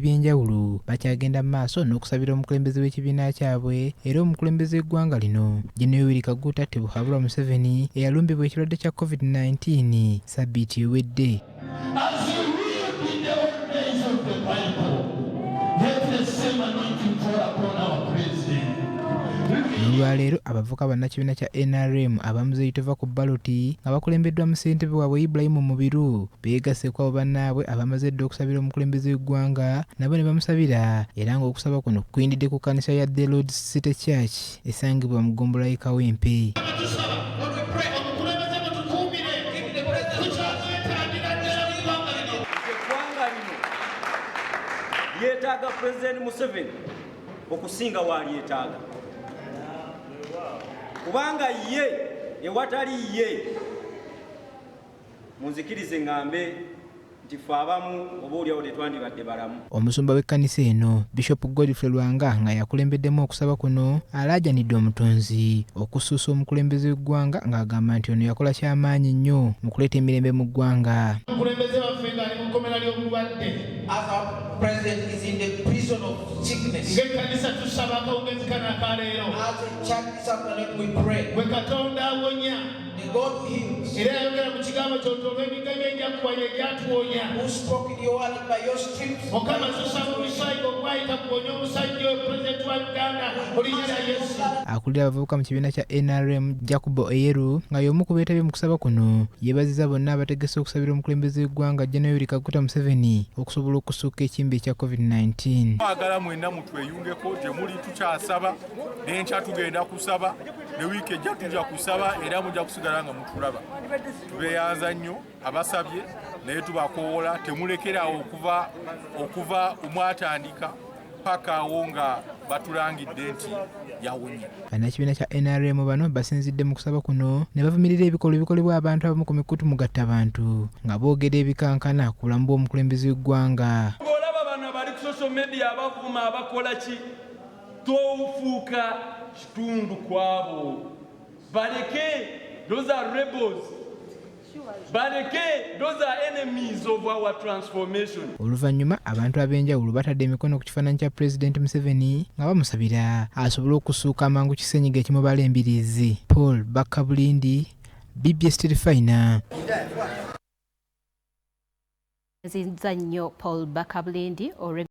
eby'enjawulo bakyagenda mu maaso n'okusabira omukulembeze w'ekibiina kyabwe era omukulembeze w'eggwanga lino, Gen Yoweri Kaguta Tibuhaburwa Museveni, eyalumbibwa ekirwadde kya COVID-19 sabbiiti ewedde. As you lived in the old days of the Bible, let the same anointing fall upon our president. N'olwaleero abavubuka bannakibiina kya NRM abamuzeeyi tova ku baloti nga bakulembeddwa mu ssentebe waabwe Ibrahim Mubiru beegasse ku abo bannaabwe abamaze edda okusabira omukulembeze w'eggwanga, nabo ne bamusabira, era ng'okusaba kuno kuyindidde ku kkanisa ya The Lord's City Church esangibwa mu ggombolola y'e Kawempe. Tusaba omukulembeze mutukuumire, tukyamwetaagira ddala mu ggwanga lino. Eggwanga lino lyetaaga Pulezidenti Museveni okusinga waalyetaaga, kubanga ye ewatali ye, munzikirize ŋŋambe nti ffe abamu oba oliawo tetwandibadde balamu. Omusumba w'ekkanisa eno, Bishop Godfrey Lwanga, nga yakulembeddemu okusaba kuno, alaajanidde Omutonzi okusuusa omukulembeze w'eggwanga, ng'agamba nti ono yakola kyamaanyi nnyo mu kuleeta emirembe mu ggwanga. Omukulembeze waffe ng'ali mu kkomera ly'obulwadde, As our president is in the prison of sickness, ng'ekkanisa tusaba akawungezi kano akaleero, as a church this afternoon we pray. Gwe Katonda awonya, The God who heals, era yayogera mu kigambo kyo nti olw'emiggo egyakkuba ye gyatuwonya. Who spoke in your word, by your stripes, Mukama, tusaba omusaayi gwo ogwayita kuwonya omusajja oyo, pulezidenti wa Uganda, mu linnya lya Yesu. Akulira abavubuka mu kibiina kya NRM, Jacobo Eyeru, nga y'omu ku beetabye mu kusaba kuno, yeebaziza bonna abategese okusabira omukulembeze w'eggwanga Gen Yoweri Kaguta Museveni okusobola okusuuka ekimbe ekya COVID-19. Twagala mwenna mutweyungeko gye muli. Tukyasaba, n'enkya tugenda kusaba, ne wiiki ejja tujja kusaba, era mujja kusigala nga mutulaba. Tubeeyanza nnyo abasabye, naye tubakoowola temulekerawo okuva omwatandika paka awo nga batulangidde nti yawonye. Bannakibiina kya NRM bano basinzidde mu kusaba kuno ne bavumirira ebikolwa ebikolebwa abantu abamu ku mikutu mugattabantu nga boogera ebikankana ku bulamu bw'omukulembeze w'eggwanga. Olaba bano abali ku social media abavuma, abakola ki, tofuuka kitundu kwabo. Baleke, those are rebels. Baleke, those are enemies of our transformation. Oluvannyuma abantu ab'enjawulo batadde emikono ku kifaananyi kya Pulezidenti Museveni nga bamusabira asobole okusuuka amangu kisenyiga ekimubala embiriizi. Paul Bakabulindi, BBS Terefayina. Nziza nnyo, Paul Bakabulindi, olw'e